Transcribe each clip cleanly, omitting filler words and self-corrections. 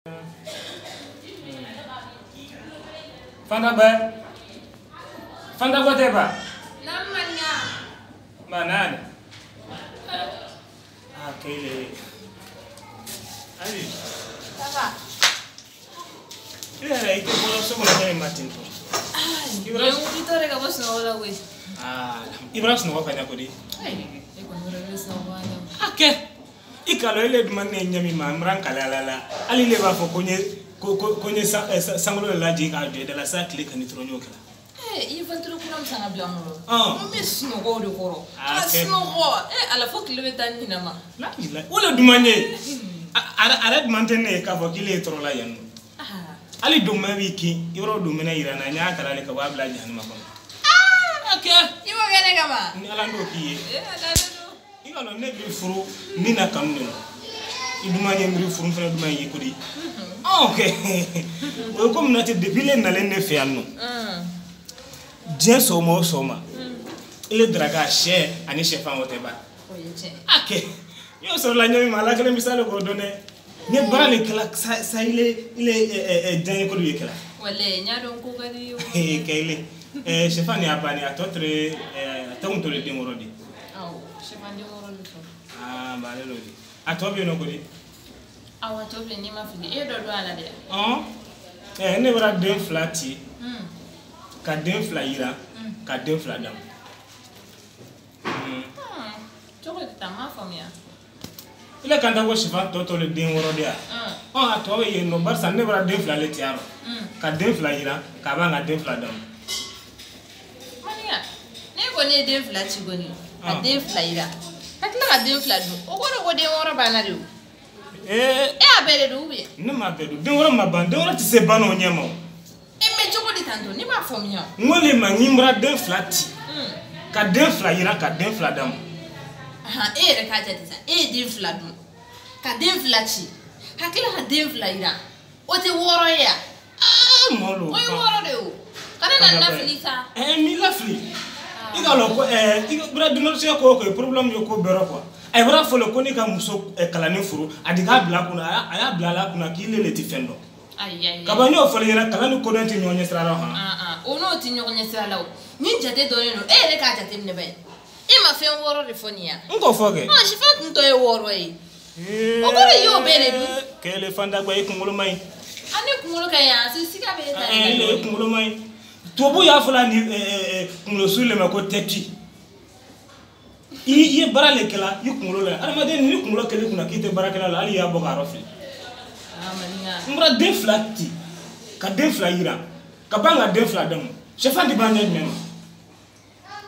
Fanta ba? Fanta ba tɛ ba? Naam Maninka. Ba naani. Ah kele. Ayi. Ça va. I yɛrɛ i tɛ bɔra so kɔnɔ kɛ ma ten tɔ. I wulitɔ de ka bɔ sunɔgɔ la koyi. Ah, i bɔra sunɔgɔ ka ɲa ko di? Ayi, e kɔni yɔrɔ i bɛ sunɔgɔ ka ɲa. A kɛ. I kalo ile duma ne ɲɛ min ma n bɔra n kale ala la. Hali ne b'a fɔ ko n ye ko n ye sankolo de lajigin k'a jɔ i da la sa tile ka ni tɔrɔ n y'o kɛ. I ye ventilo kura min san ka bila n kɔrɔ. N bɛ sunɔgɔ o de kɔrɔ. Ka sunɔgɔ. Ala fo tile bɛ taa n ɲinɛ ma. O de duman n ye. A yɛrɛ duman tɛ ne ye k'a fɔ k'ile ye tɔɔrɔ la yan nɔ. Hali donmɛ b'i kin yɔrɔ donmɛnɛ yira n na n y'a kala de ka bɔ a bila jahanama kɔnɔ. A kɛ. I b'o kɛ ne kama. Ni ala n'o k'i ye. I ka dɔn ne b'i furu ni na kanu de la. I duman ye n b'i furu n fana duman ye ko di. Ok. O ye komi na ten depuis ne nalen ne fɛ yan nɔ. Diɲɛ sɔgɔma o sɔgɔma. Ile daraka sɛ ani sɛfan o tɛ ban. O ye tiɲɛ. A kɛ. N y'o sɔrɔ la ɲɛ min ma ala kelen misali k'o dɔn dɛ. N ye baara de kɛla sa ile diyaɲɛ ko de ye kɛla. Walayi n y'a dɔn ko ka di ye o. Kɛ ile sɛfan ni a banni a tɔ tere a tɔ kun tora den wɔɔrɔ de. Awɔ sɛfan den wɔɔrɔ de sɔrɔ. Aa ba ale l'o di. A tɔ bɛ yen nɔ ko di? Awɔ a tɔ bɛ yen n'i ma fili e ye dɔ dɔn a la dɛ. Ɔn ne bɔra den 2 ci. Ka den 2 yira ka den 2 d'a ma. Cogo di tan n m'a faamuya. Ile kan ta ko sɛfan tɔ le den wɔɔrɔ de yan. A tɔ bɛ yen nɔ barisa ne bɔra den 2 le ci a rɔ. Ka den 2 yira k'a ban ka den 2 d'a ma. Maninka ne kɔni ye den 2 ci kɔni ka den 2 yira ka tila ka den 2 dun o kɔrɔ ko den wɔɔrɔ banna de o. E y'a bɛɛ de dun ou bien? Ne m'a bɛɛ dun den wɔɔrɔ ma ban den wɔɔrɔ tɛ se ban o ɲɛ ma o. Mais cogo di tantɔ ne m'a faamuya. N ko le ma n bɔra den 2 ci. Ka den 2 yira ka den 2 d'a ma. E yɛrɛ k'a jate sa e ye den 2 dun ka den 2 ci ka tila ka den 2 yira o tɛ wɔɔrɔ ye yan. Malo. O ye wɔɔrɔ de ye o. Kana na lafili sa. N m'i lafili. I ka lɔn ko i bɔra dunansoya ko o ko ye problème ye ko bɛɛ rɔ quoi. A bɔra fɔlɔ ko ne ka muso kalanni furu a de k'a bila a kunna a y'a bila a la kunna k'i le tɛ fɛn dɔn. Ayi. Kaba n y'o fɔli ɲɛna kalan ni kodɔn tɛ ɲɔgɔn ɲɛ sira la han. O n'o tɛ ɲɔgɔn ɲɛ sira la o. Ni jate dɔnnen don e yɛrɛ k'a jate minɛ ba ye. E ma fɛn wɔɔrɔ de fɔ nin ya. N k'o fɔ kɛ. Sifan tun tɔ ye wɔɔrɔ ye. O kɔrɔ i y'o bɛɛ de dun. Kɛlɛ fanda e kunkolo man ɲi. A ne kunkolo ka ɲi a siga bɛ e ta de la. E kunkolo man ɲi. Tubabu y'a fɔ la ni kunkolosu le ma ko tɛti. I ye baara le kɛla i kunkolo la adamaden ni kunkolo kɛl'i kunna k'i tɛ baara kɛla la hali i y'a bɔ k'a yɔrɔ fili. N bɔra den 2 ci ka den 2 yira ka ban ka den 2 d'a ma sɛfan ti ban ɲɛ jumɛn ma.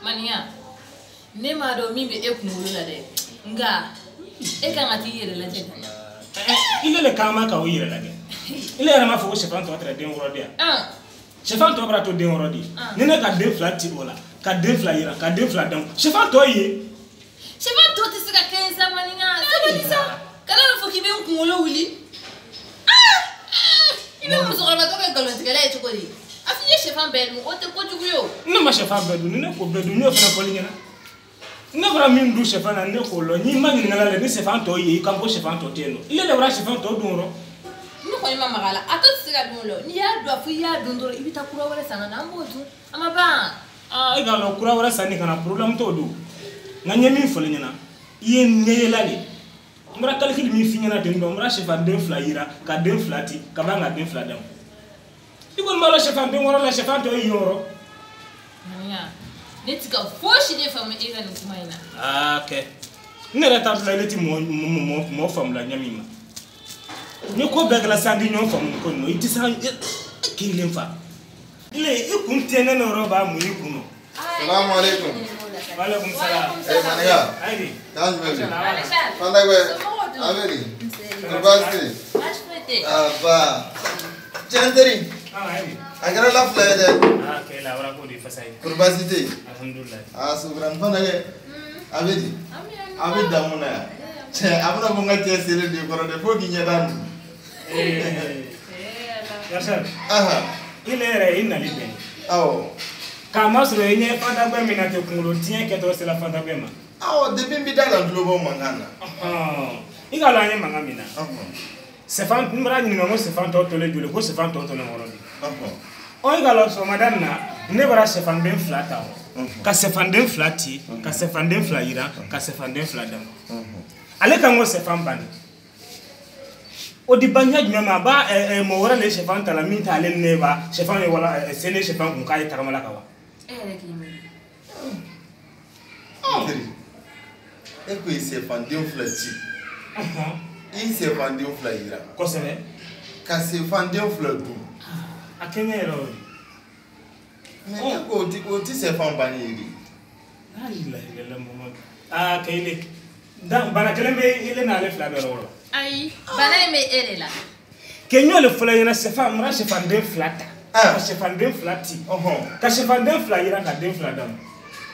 Maninka ne m'a dɔn min bɛ e kunkolo la dɛ nka e kan ka t'i yɛrɛ lajɛ ka ɲa. Ile le kan ma ka o yɛrɛ lajɛ. Ile yɛrɛ m'a fɔ ko sɛfan tɔ tɛrɛ den wɔɔrɔ de yan. Sɛfan tɔ bɔra to den wɔɔrɔ de ye. Ni ne ka den 2 ci o la ka den 2 yira ka den 2 d'a ma sɛfan tɔ ye. Sɛfan tɔ tɛ se ka kɛ sa Maninka sabali sa kana n'a fɔ k'i bɛ n kunkolo wuli. I bɛ musokɔrɔbatɔ kɛ nkalontigɛla ye cogo di? A f'i ye sɛfan bɛɛ dun o tɛ kojugu ye o. Ne ma sɛfan bɛɛ dun ni ne k'o bɛɛ dun n y'o fana fɔli ɲɛna. Ne bɔra min dun sɛfan na ne k'o lɔn n'i ma ɲininka la ni sɛfan tɔ ye i kan ko sɛfan tɔ tɛ yen nɔ. Ile de bɔra sɛfan tɔ dun o rɔ. Ne kɔni ma maga a la a tɔ tɛ se ka dun o la n'i y'a dun a fɔ i y'a dun dɔrɔn i bɛ taa kura wɛrɛ san ka na an b'o dun a ma ban. E k'a lɔn kura wɛrɛ sanni ka na problème t'o don. Nka n ye min fɔli ɲɛna i ye ɲɛ yela de. N bɔra calcul min f'i ɲɛna ten tɔ n bɔra sɛfan den 2 yira ka den 2 ci ka ban ka den 2 d'a ma. I kɔni b'a dɔn sɛfan den wɔɔrɔ la sɛfan tɔ ye yen yɔrɔ. Maninka ne ti ka fosi de faamu e ka nin kuma in na. Kɛ ne yɛrɛ t'a dɔn ne ti mɔgɔ faamu la ɲɛ min ma. Ni ko bɛɛ kɛra sisan an ti ɲɔgɔn faamu ko nin i tɛ se kelen fa. Ile i kun tiɲɛnen yɔrɔ b'a mun i kun nɔ. Salamu alaikum. Wa alaikum salam. Maninka. Ayi. Taa jumɛn bi? Fanta gbɛ. A bɛ di? Kɔri baasi tɛ yen? Baasi foyi tɛ yen. Aba. Cɛ n teri. Ayi. A kɛra la fila ye dɛ. Kɛ la a bɔra k'o de fasa ye. Kɔri baasi tɛ yen? Alhamdulilayi. Sukuran Fanta gbɛ. A bɛ di? A bɛ damu na yan. Cɛ a bɛna fɔ n ka cɛ selen de kɔrɔ dɛ fo k'i ɲɛ da dun. Garisa. Ile yɛrɛ i nali bɛn. Awɔ. K'a masɔrɔ i ɲɛ Fanta gbɛ min na ten kunkolo tiɲɛ kɛtɔ sera Fanta gbɛ ma. Awɔ depuis n bɛ da la n tulo bɔ mankan na. I ka lɔn an ye mankan min na. Sɛfan n bɔra ɲininka ko sɛfan tɔ tolen joli ko sɛfan tɔ tolen wɔɔrɔ de. Ɔ i ka lɔ sɔgɔmada in na ne bɔra sɛfanden 2 ta o. Ka sɛfanden 2 ci ka sɛfanden 2 yiran ka sɛfanden 2 d'a ma. Ale kan ko sɛfan banni. O di ban ɲɛ jumɛn ma a b'a mɔgɔ wɛrɛ de ye sɛfan ta la min t'ale ni ne ba sɛfan ye wala sene sɛfan kun k'a ye tagama la ka wa. E yɛrɛ k'i miiri. N teri, e ko i sɛfanden 2 ci. I sɛfanden 2 yira. Kosɛbɛ. Ka sɛfanden 2 dun. A kɛɲɛ yɛrɛ o de. Mais e ko o ti sɛfan banni ye de. La ilaha illallah Muhammad. Aa Keyile. Dan bana kelen bɛ ile n'ale fila bɛɛ yɔrɔ. Ayi, bana in bɛ e de la. Kɛ ɲɔ le fɔlɔ ɲɛna sɛfan mara sɛfanden 2 ta. Ka sɛfanden 2 ci. Ka sɛfanden 2 yira ka den 2 d'a ma.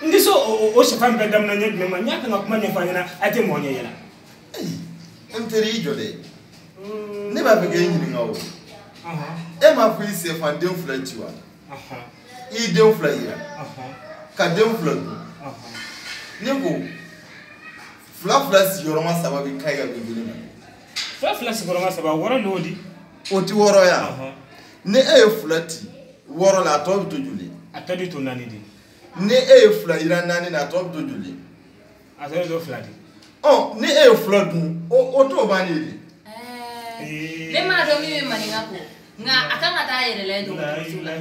N tɛ se o sɛfan bɛɛ daminɛ ɲɛ jumɛn ma n y'a kan ka kuma ɲɛfɔ a ɲɛna a tɛ mɔgɔ ɲɛ yɛlɛ. Ayi, n teri i jɔ dɛ. Ne b'a fɛ k'e ɲininka o. E m'a fɔ i sɛfanden 2 ci wa? I den 2 yira. Ka den 2 dun. Ne ko 2 2 sigiyɔrɔma 3 bɛ ka bɛn joli ma? 2 2 sigiyɔrɔma 3 wɔɔrɔ de y'o di. O ti wɔɔrɔ ya? Ni e ye 2 ci 6 la a tɔ bɛ to joli? A tɔ bɛ to 4 de. Ni e ye 2 yira 4 na a tɔ bɛ to joli? A tɔ bɛ to 2 de. Ɔ ni e ye 2 dun o t'o bannen ye de. Ne m'a dɔn min bɛ maninka ko nka a kan ka taa a yɛrɛ lajɛ dɔgɔtɔrɔso la.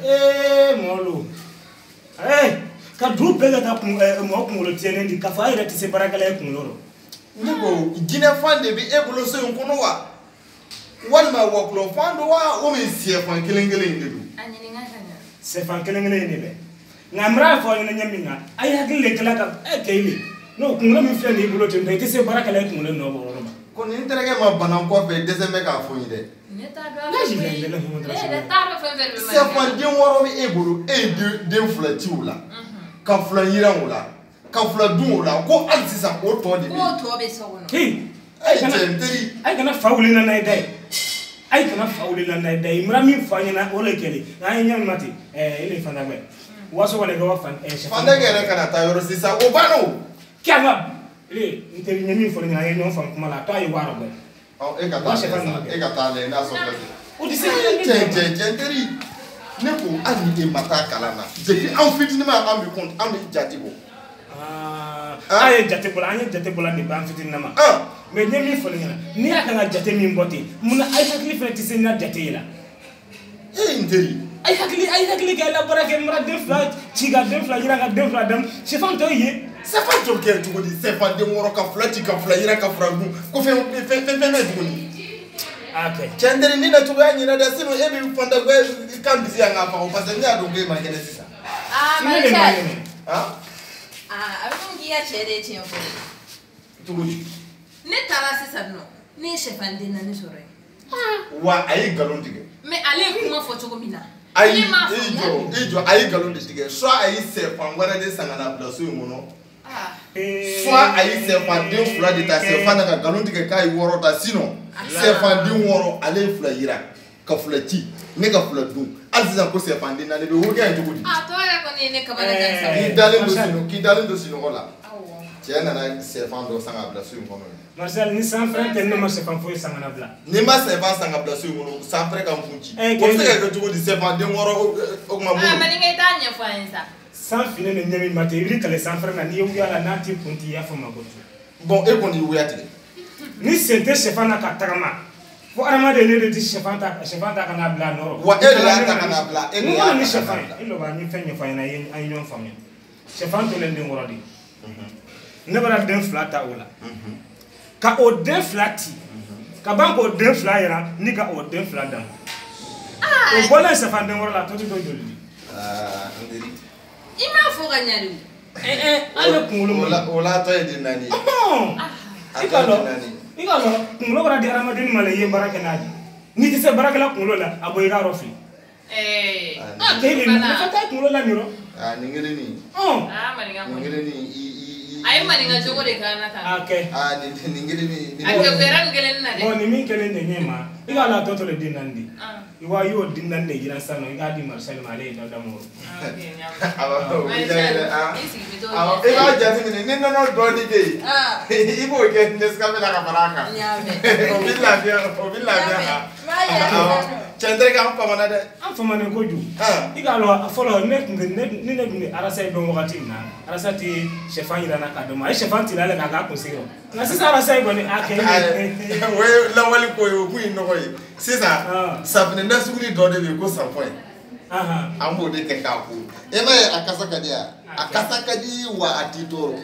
Ee mɔlu ee ka du bɛɛ ka taa mɔgɔ kunkolo tiɲɛnen di k'a fɔ a yɛrɛ tɛ se baarakɛla ye kunkolo rɔ. Ne ko jinɛfan de bɛ e bolo so in kɔnɔ wa walima wɔkulɔfan don wa ou bien sɛfan kelen kelen in de don. A ɲininka ka ɲa. Sɛfan kelen kelen in de bɛ nka n b'a fɔ aw ɲɛna ɲɛ min na a ye hakili de kɛla ka Keyile n'o kunkolo min filɛ nin y'i bolo ten tɔ i tɛ se baarakɛla ye kunkolo nɔ bɔ yɔrɔ ma. Ko nin terikɛ ma bana kɔfɛ dɛsɛ bɛ k'a fɔ n ye dɛ. Ne t'a dɔn a fɛ koyi. Ne yɛrɛ t'a dɔn fɛn fɛn de bɛ maninka. Sɛfan den 6 bɛ e bolo e ye den 2 ci o la. Ka 2 yiran o la ka 2 dun o la ko hali sisan o tɔ de bɛ yen. K'o tɔ bɛ so kɔnɔ. Ayi cɛ n teri. A ye kana fa wuli na n'a ye da ye. A ye kana fa wuli na n'a ye da ye. N bɛna min fɔ a ɲɛna o de kɛlen nka an ye ɲɛ min ma ten e de ye Fandagɛ waso kɔni ka wa fan sɛfan. Fandagɛ yɛrɛ kana taa yɔrɔ sisan o banna o. Kɛ n teri n ye min fɔ ɲɛna an ye ɲɔgɔn faamu kuma la a tɔ a ye waa rɔ. Ɔ e ka taa lajɛ e ka taa lajɛ n'a sɔrɔ. O tɛ se. Cɛ n teri. Ne ko hali ni e ma taa kalan na depuis an fitinin ma an bɛ compte an bɛ jate bɔ. An ye jate bɔla an ye jate bɔla depuis an fitinin ma. Mais n ye min fɔ ne ɲɛna n'i y'a kan ka jate min bɔ ten munna a ye hakili fana tɛ se n ka jate ye la. E n teri. A ye hakili kɛ la baara kɛ n bɔra den 2 ci ka den 2 yira ka den 2 d'a ma sɛfan tɔ ye. Sɛfan tɔ kɛ cogo di sɛfan den 6 ka 2 ci ka 2 yira ka 2 dun ko fɛn bɛ tuguni. Cɛ n teri ni na cogoya ɲɛna dɛ sinon e bɛ Fandagɛ kan bisi yan k'a faga parce que ne y'a dɔn k'e man kɛnɛ sisan. Aa Maréchal. A bɛ komi k'i ka cɛ de ye tiɲɛ fɔ. Cogo di? Ne taara sisan nɔ ne ye sɛfan den 4 sɔrɔ yen. Wa a ye nkalon tigɛ. Mais ale ye kuma fɔ cogo min na. Ayi i jɔ a ye nkalon de tigɛ soit a ye sɛfan wɛrɛ de san ka na bila so in kɔnɔ. Soit a ye sɛfan den 2 de ta sɛfan na ka nkalon tigɛ k'a ye 6 ta sinon. Sɛfan den 6 ale ye 2 yira ka 2 ci ne ka 2 dun hali sisan ko sɛfan den 4 bɛ o kɛ cogo di. A tɔ yɛrɛ kɔni ye ne kamana gan sa. K'i dalen to sinɔgɔ la. Cɛ nana sɛfan dɔ san ka bila so in kɔnɔ. Marcel ni sanfɛrɛ tɛ ne ma sɛfan foyi san ka na bila. Ni ma sɛfan san ka bila so in kɔnɔ sanfɛrɛ ka n kun ci. O bɛ se ka kɛ cogo di sɛfan den 6 o kuma mun. Aa maninka i t'a ɲɛfɔ an ye sa. San finen de ɲɛ min ma ten i bɛ kale sanfɛrɛ na n'i ye wuya la n'a t'i kun t'i y'a fɔ ma ko. Bon e kɔni y'i wuya tigɛ. Ni sen tɛ sɛfan na ka tagama fo hadamaden ne de tɛ sɛfan ta ka n'a bila a nɔ rɔ. Wa e de y'a ta ka n'a bila e de y'a ta ka n'a bila. Ni sɛfan ye e lɔba n ye fɛn ɲɛfɔ a ɲɛna an ye ɲɔgɔn faamuya sɛfan tolen den 6 de ne bɔra den 2 ta o la ka o den 2 ci ka ban k'o den 2 yira ni ka o den 2 d'a ma o bɔlen sɛfan den 6 la a tɔ tɛ to joli di. N teri. I m'a fɔ ka ɲa de o. An ye kunkolo mun. O la tɔ ye den 4 ye. I ka lɔ i ka lɔ kunkolo kɔrɔ di hadamaden ma la i ye baara kɛ n'a ye n'i tɛ se baarakɛla kunkolo la a bɔ i ka yɔrɔ fili. Keyile nafa t'a kunkolo la nin rɔ. Nin kelen nin. Nin kelen nin i A ye maninka jogo de k'an na tan. A kɛ. Aa nin kelen nin. A kɛra nin kelen na dɛ. Bon nin min kelen de ɲɛ ma i k'a la tɔ to le den naani de. I wa i y'o den naani de jira sisan nɔ i k'a di Marcel ma ale ye da mɔgɔ. Awɔ o b'i diya yɛrɛ ah. Awɔ i b'a jateminɛ ni nɔnɔ dɔɔni bɛ yen i b'o kɛ Nescafé la ka fara a kan. O b'i lafiya o b'i lafiya. Awɔ cɛ n terikɛ an famana dɛ. An famana kojugu. I k'a lɔn fɔlɔ ne tun tɛ ne tun bɛ arasa in dɔn wagati min na arasa tɛ sɛfan yira n na k'a dɔn ma a ye sɛfan tila ale k'a k'a kunsigi rɔ nka sisan arasa in kɔni a kɛ. O ye lawale ko ye o kun ye nɔgɔ ye sisan safunɛ nasugu dɔ de bɛ yen ko sanfɔn an b'o de kɛ k'a ko e m'a ye a kasa ka di wa a kasa ka di wa a t'i tɔɔrɔ.